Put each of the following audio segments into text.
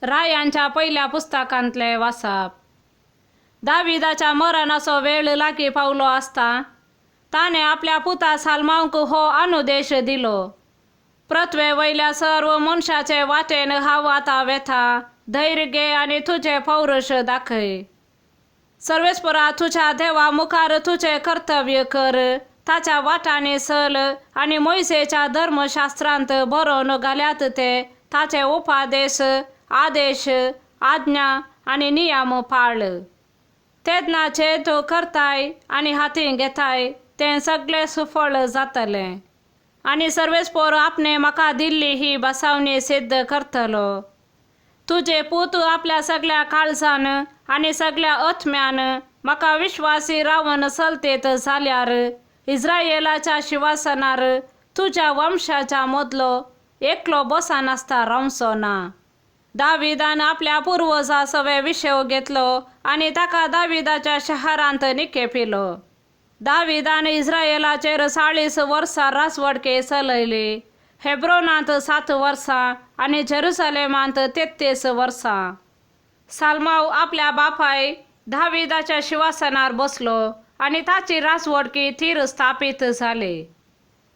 रायांच्या पयल्या पुस्तकांतलें वाचप. दाविदाच्या मरणाचो वेळ लागीं पावलो आसता ताणें आपल्या पुता सालमांवक हो अनुदेश दिलो, पृथ्वे वयल्या सर्व मनशाचे वाटेन हांव आतां वेता, धैर्य घे आनी तुजें पौरुश दाखय. सर्वेस्परा तुज्या देवा मुखार तुजें कर्तव्य कर, ताच्या वाटांनी चल आनी मोयसेच्या धर्मशास्त्रांत बरोवन घाल्यात ते ताचे उपादेश, आदेश, आज्ञा आनी नियम पाळ. तेन्ना जें तूं करताय आनी हातीं घेताय तें सगळें सुफळ जातलें आनी सर्वेस्पोर आपणे म्हाका दिल्ली ही बसावणी सिद्ध करतलो. तुजे पूत आपल्या सगळ्या काळजान आनी सगळ्या आत्म्यान म्हाका विश्वासी रावन चलतेत जाल्यार इस्रायेलाच्या शिवासनार तुज्या वंशाच्या मदलो एकलो बसनासता रावचो ना. दाविदान आपल्या पुर्वजा सवे विशेव घेतलो आनी ताका दाविदाच्या शहरांत निखेपिलो. दाविदान इस्रायेलाचेर 40 वर्सां राजवटके चलयली, हेब्रोनांत 7 वर्सां आनी जेरुसलेमांत 33 वर्सां. सालमाव आपल्या बापाय दाविदाच्या शिवासनार बसलो आनी ताची राजवटकी थीर स्थापीत जाली.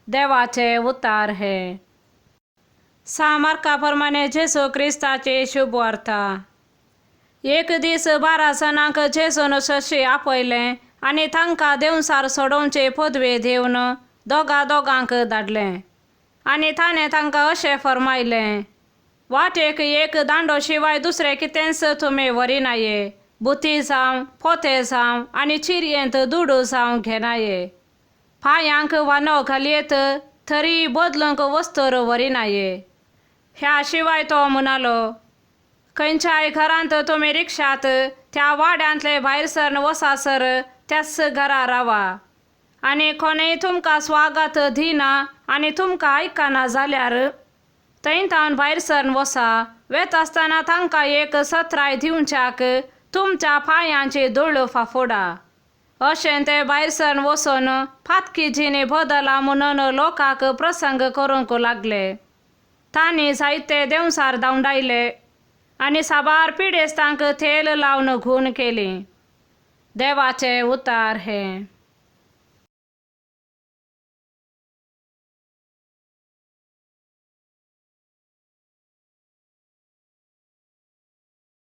देवाचे उतार हे. सा मार्का प्रमाणे जेजू क्रिस्ताची शुभवार्ता. एक दीस 12 जाणांक जेजून शशी आपयलें आनी तांकां देंवचार सोडोवचे पदवी दिवन दोगा दोगांक धाडलें आनी ताणें तांकां अशें फर्मायलें, वाटेक एक दांडो शिवाय दुसरें कितेंच तुमी व्हरिनाये, बुती जावं पोते जावं आनी चिरयेंत दुडू जावं घेनाये, पांयांक वानो घालयेत तरी बदलूंक वस्तूर व्हरिनाये. ह्या शिवाय तो म्हणालो, खंयच्याय घरांत तुमी रिक्षात त्या वाड्यांतले भायर सरन वसासर त्याच घरा रावा आनी कोणूय तुमकां स्वागत दिना आनी तुमकां आयकना जाल्यार थंय तावन भायर सरन वसा, वेता आसतना तांकां एक सत्राय दिवच्याक तुमच्या पांयांची धूळ फाफुडा. अशें ते भायर सरन वचून पातकी जिणी बदला म्हणून लोकांक प्रसंग करूंक लागले. तांणी जायते देंवचार धांवडायले आनी साबार पिडेस्तांक तेल लावन खून केली. देवाचे उतार हे.